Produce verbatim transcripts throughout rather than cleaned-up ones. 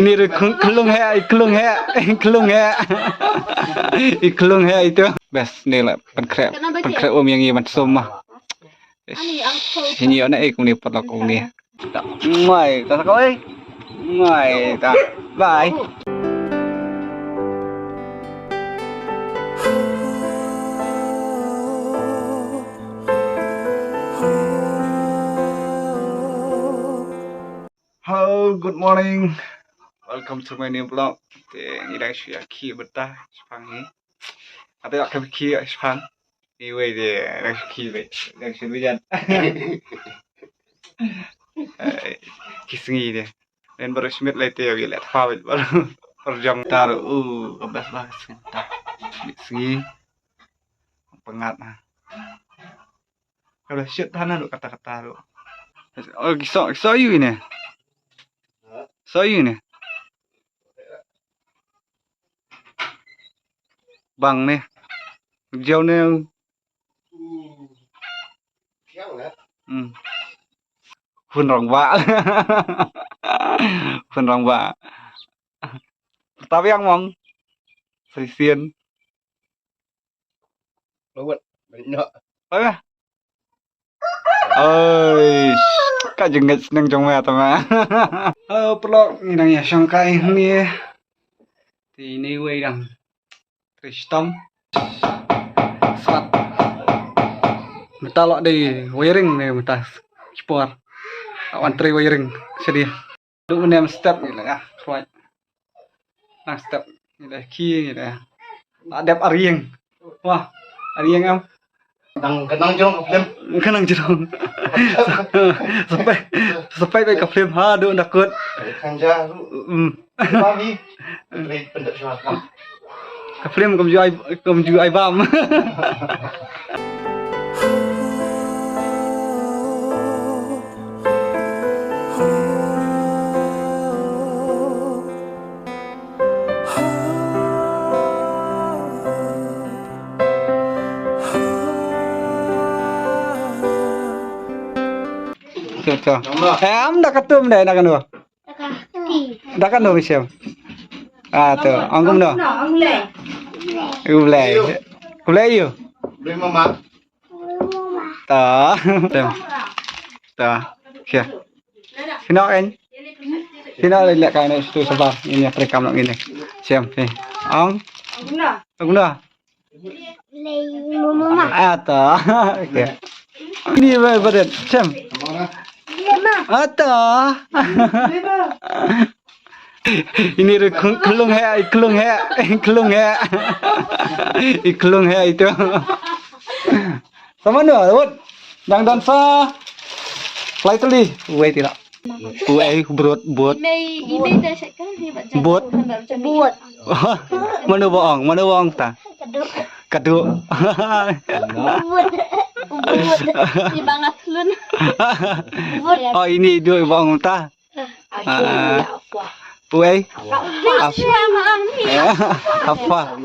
Ni ri khlung, khlung he, i khlung he, i khlung he. I khlung he itu. Bes ni la pynkhreh, pynkhreh um ïa ngi ban sum ma. Sini ona e kumni patlak kumni. Mai ta koi. Mai ta. Bye. Hello, good morning. Welcome to my new vlog. Te ngi dang shu ïa khie bynta shipang hi. Ate ïa khie shipang. Anyway, te dang shu khie beit, dang shu beit. Eh, ki sngi te. Nen baru shimit lai te wi let fa beit baru. Baru jam tar u ka best ba sngi ta. Sngi. Pengat na. Ka la shit than ruh kata kata ruh. Oh, ki soh, ki soh ïu ne. Soh ïu ne. Bang ne. Jiaw ne. Hmm. Hun rong ba. Hun rong ba. Tapi yang mong. Sisien. Lawat, balik noh. Apa? Oi, ka jingngeit sneng jong me tama. Hello, paralok, ngi dang ïa shongkai hangne. Te anyway dang trei shitom. Sat. Mynta lok dei wiring ne mynta ki por. Wan trei wiring sha dei. Duk ne step ngi la ya, khruat. Nang step ngi la ki ngi la. La dep arieng. Wah, arieng am. Nang kenang jong ka film. Kenang jong. Sampai sampai bai ka film ha duk dakut. Kan ja. Hmm. Mami. Trei pendek suara. Ka film kam ju ai, kam ju ai bam. Cho, cho. Em da ka tum dai na ka nu. Da ka nu mi sem. Ah, to, ong kumno? Ong le. U le. Ku le yu. Le mama. To. Tem. To. Sia. Sino en. Sino le le ka ne stu sabar. Ini apa rekam lagi ni. Sem ni. Ong. Ong kumno? Lei mama. Ata. Okey. Ini ba badan. Sem. Ata. Ini ri khlung, khlung he, khlung he, khlung he. I khlung he itu. Sama no, Daud. Dang dansa. Lai teli. Wei tidak. Wei brot, bot. Email, email dah check kan dia baca. Bot. Bot. Mano ba ong? Mano ba ong ta? Kadu. Kadu. Bot. Bot. Ibangat lun. Bot. Oh, ini dua ba ong ta. Ah. Puai. Apa? Apa?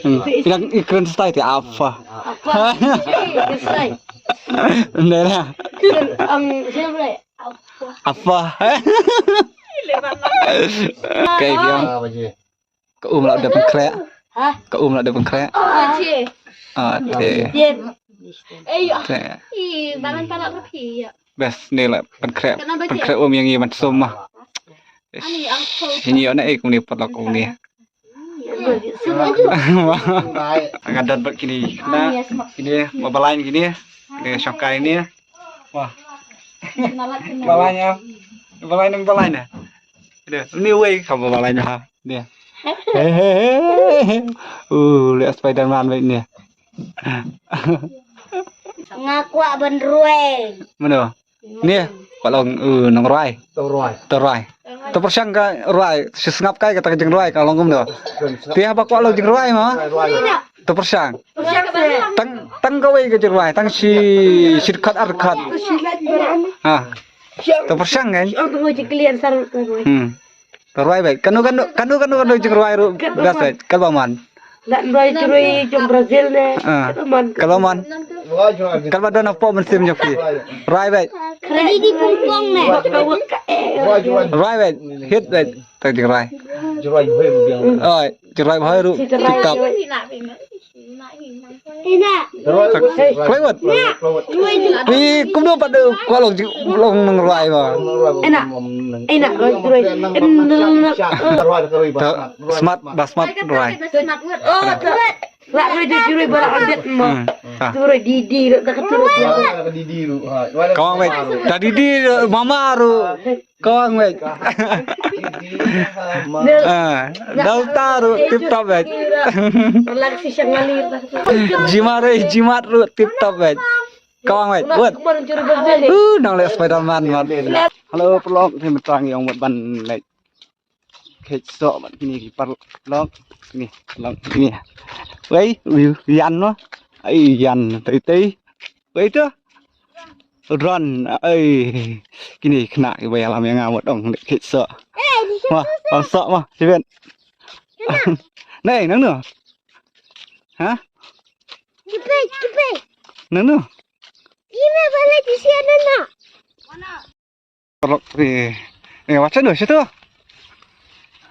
Hmm. Bilang iklan style dia apa? Apa? Iklan style. Ndera. Iklan, um, siapa? Apa? Apa? Kayak dia. Ka um la dep khreh. Ha? Ka um la dep khreh. Ah, je. Ah, te. Je. Eh, ya. Te. Ih, balan talak rupi ya. Bes ni la pynkhreh. Pynkhreh um ïa ngi ban sum ma. Ini angkau. Ini ona e kumni patlak kumni. Nga don bad kini. Na, kini ba balain kini. Kini shongkai ni. Wah. Balain ya. Balain, balain ya. Ni wei ka ba balain ha. Ni. He he he. Uh, le Spider-Man wei ni. Nga kwah ban rwai. Mano? Ni, kwah long, uh, nongrwai. Nongrwai. Nongrwai. To pyrshang ka rwai, shi sngap kai kata ka jingrwai ka long kumno. Te haba kwah long jingrwai ma. Rwai. To pyrshang. Tang, tang kawei ka jingrwai, tang shi, shi dkhot ar dkhot. Ha. To pyrshang kan? Hmm. To rwai beit. Kano, kano, kano, kano, kano jingrwai ruh best beit. Kaba man. Lah roi, roi jong Brazil ne. Ah. Ka la mon. Ka la mon. Ka la don hapoh mynsiem jong phi. Roi beit. Ka didi pong pong ne. Roi beit. Hit beit. Tak jingroi. Oi, jingroi bha ruh. Tip top. Ina. Kloi wat. Ih, kumno pat de kwah long ji-, long nongroi ba. Ina. Ina, roi, roi. Ina. Smart, ba smart roi. Oh, la roi de juroi ba la update mo. Hmm. Ah. Juroi didi, tak juroi. Kong wei. Da didi, mama ruh. Kong wei. Ah, Delta ruh tip top wei. Jimat ruh, jimat ruh tip top wei. Kong wei. Buat. Uh, nang leh Spiderman mat. Hello, paralok, te mynta ngi ong mut ban leh khet soh bad kine ki paralok. Kine, paralok kine. Wei, wei, Yan mo. Ai, Yan, tei tei. Wei tu. Ron, ai. Kine khynnah kiba ïalam ïa nga mut ong leh khet soh. Mo, ong soh mo, sibit. Nei, nangno? Ha? Nangno? Paralok, eh, eh, wat shano, shano?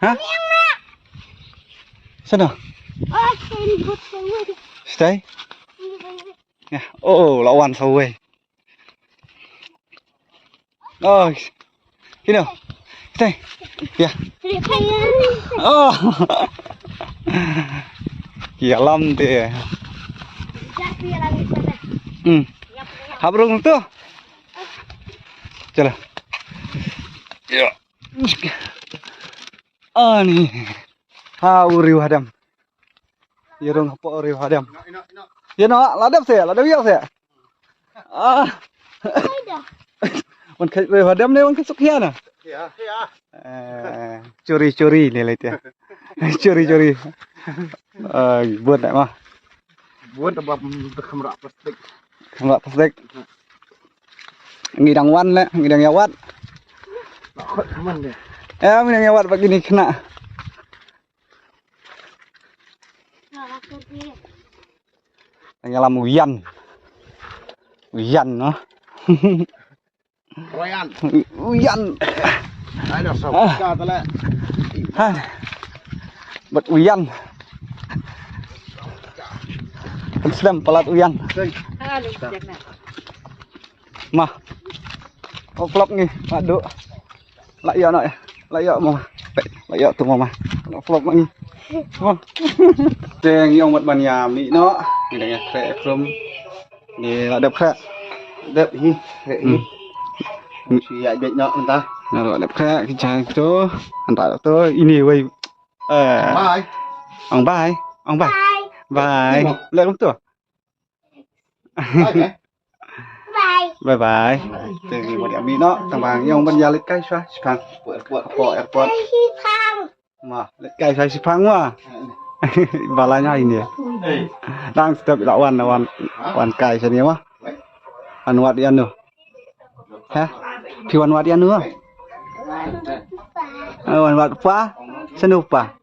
Ha? Shano? Stay. Ya, oh, oh, la wan sa wei. Oh, kino? Stay. Ya. Oh. Ïalam te. Hmm. Habrung tu. Chalo. Ya. Ani. Ha, u riew hadem. Ïa rung hapoh u riew hadem. Ïa no, la dep se, la dep ïa se. Ah. Wan khet riew hadem ne, wan khet suk hia na. Eh, churi churi ne lei te. Churi churi. Eh, buat dak ma. Buat dak bab khamra plastik. Khamra plastik. Ngi dang wan le, ngi dang ïa wad. Khot man de. Eh, ngi dang ïa wad bad kine khynnah. Dang ïalam u Yan. U Yan no. Royan. U Yan. Ai dah sop ka tale. Ha. Bad u Yan. Kan slem palat u Yan. Ma. Oh, vlog ngi. Aduh. La ïa na. La ïa mama. La ïa tu mama. La vlog ngi. Mama. Te ngi ong mat ban ïa mih noh. Ngi dang ïa khreh krum. Ngi la dep khreh. Dep hi. Khreh hi. Hmm. Shi ïa beit noh mynta. Ngi la dep khreh ki jai tu. Mynta tu ini wei. Eh. Bye. Ong bye. Ong bye. Bye. Bye. Leh kum tu. Bye, eh? Bye. Bye bye. Te ngi mut ïa mih noh, tang ba ngi ong ban ïa leit kai sha shipang. Airport, airport, airport. Shipang. Ma, leit kai sha shipang ma. Ba la ñiah ine. Dang step la wan, wan, wan kai shane ma. Wan wad ïa no. Ha? Phi wan wad ïa no? Ah, wan wad pa? Shano pa?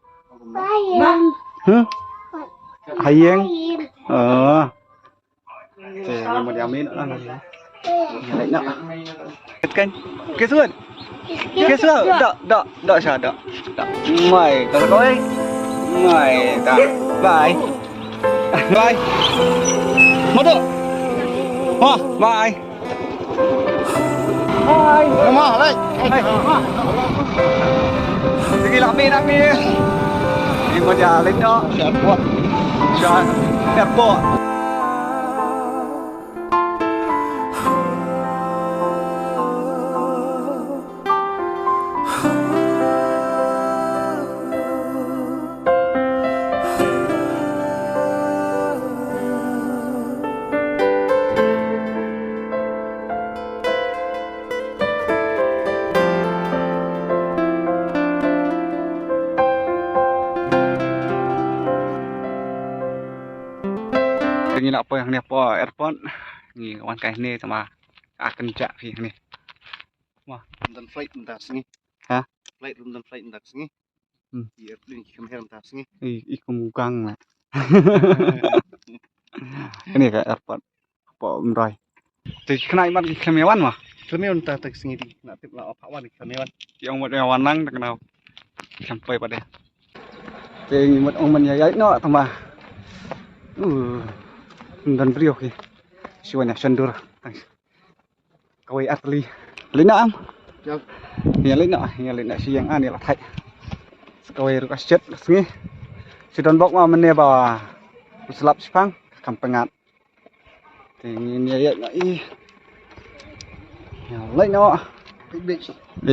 Hmm? Ha ïing? Oh. Te ngi mut ïa mih noh. Ïa leit noh. Kan? Kiss word. Kiss word. Dak, dak, dak sha dak. Dak. Mai, ka koi. Mai, dak. Bye. Bye. Madu. Wah, bye. Bye. Mama, bye. Bye. Sige, lami, lami. Ini mau jalan dong. Airport. Sha airport. Ngi la poi hangne hapoh airport, ngi wan kai hangne tang ba ka kynjah phi hangne. Wah, ym don flight mynta ka sngi. Ha? Flight, ym don flight mynta ka sngi. Hmm. I airplane ki kham her mynta ka sngi. I, i kum u gang la. Kane ka airport. Pok Umroi. Te ki khynnah i mat ki khlem ïa wan ma? Khlem ïa wan ta, ta ka sngi te ki khynnah tip la ap wan, ki khlem ïa wan. Ki ong mut ïa wan lang ta ka nau. Khlem poi pat de. Te ngi mut ong man ïa ïaid noh tang ba. Uh, don briew ki. Shu wan ïa shon dur. Tang. Kawei ar tylli. Leit noh am? Ïa leit noh, ïa leit noh sha ïing, ah, ïa la thait. Kawei ruh ka shet ka sngi. Shu don bok ma mynne ba u slap shiphang, kam pyngngad. Te ngin ïa ïaid noh i. Ïa leit noh. Leit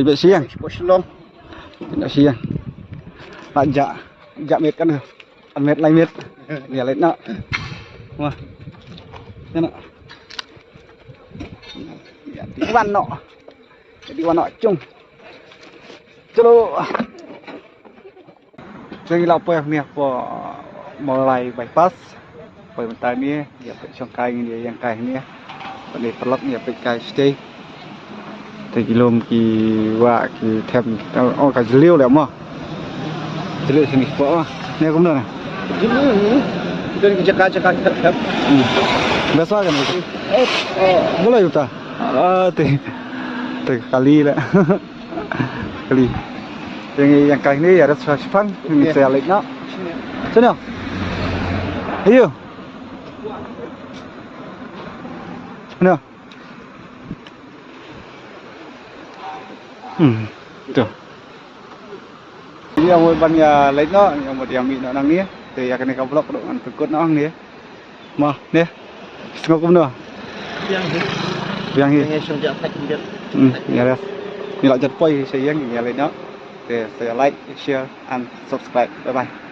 beit sha ïing. Sha Shillong. Leit noh sha ïing. La jah, jah miet kan. Miet lai miet. Ïa leit noh. Wah. Ïa noh. Ïa dei wan noh. Ïa dei wan noh chung. Chalo. Te ngi la poi hangne hapoh Mawlai bypass. Poi mynta hangne, ïa peit shong kai, ngin ïa ïeng kai hangne. Peit paralok, ïa peit kai shatei. Te ki lum ki wah ki them, oh, ka jylliew leh mo. Jylliew shane kiba, oh. Ne kumno ne? Jylliew ne. Don ki jaka jaka ki them. Hmm. Best wa kan? Eh, oh. Boleh uta. Ah, te. Te kali leh. Kali. Ïeng, ïeng kai hangne, ïa rest shiphang, ïeng, sa ïa leit noh. Sini. Ayo. Sini. Hmm. Tu. Ïa mut ban ïa leit noh, ïa mut ïa mih noh nangne. Te ïa kane ka vlog ruh ngan pynkut noh hangne. Mo, ne. Sngew kumno? Biang hi. Biang hi. Ngi shong ja thait khyndiat. Hmm, ïa rest. Ngi la jan poi sha ïing, ïa leit noh. Te sa ïa like, share and subscribe. Bye bye.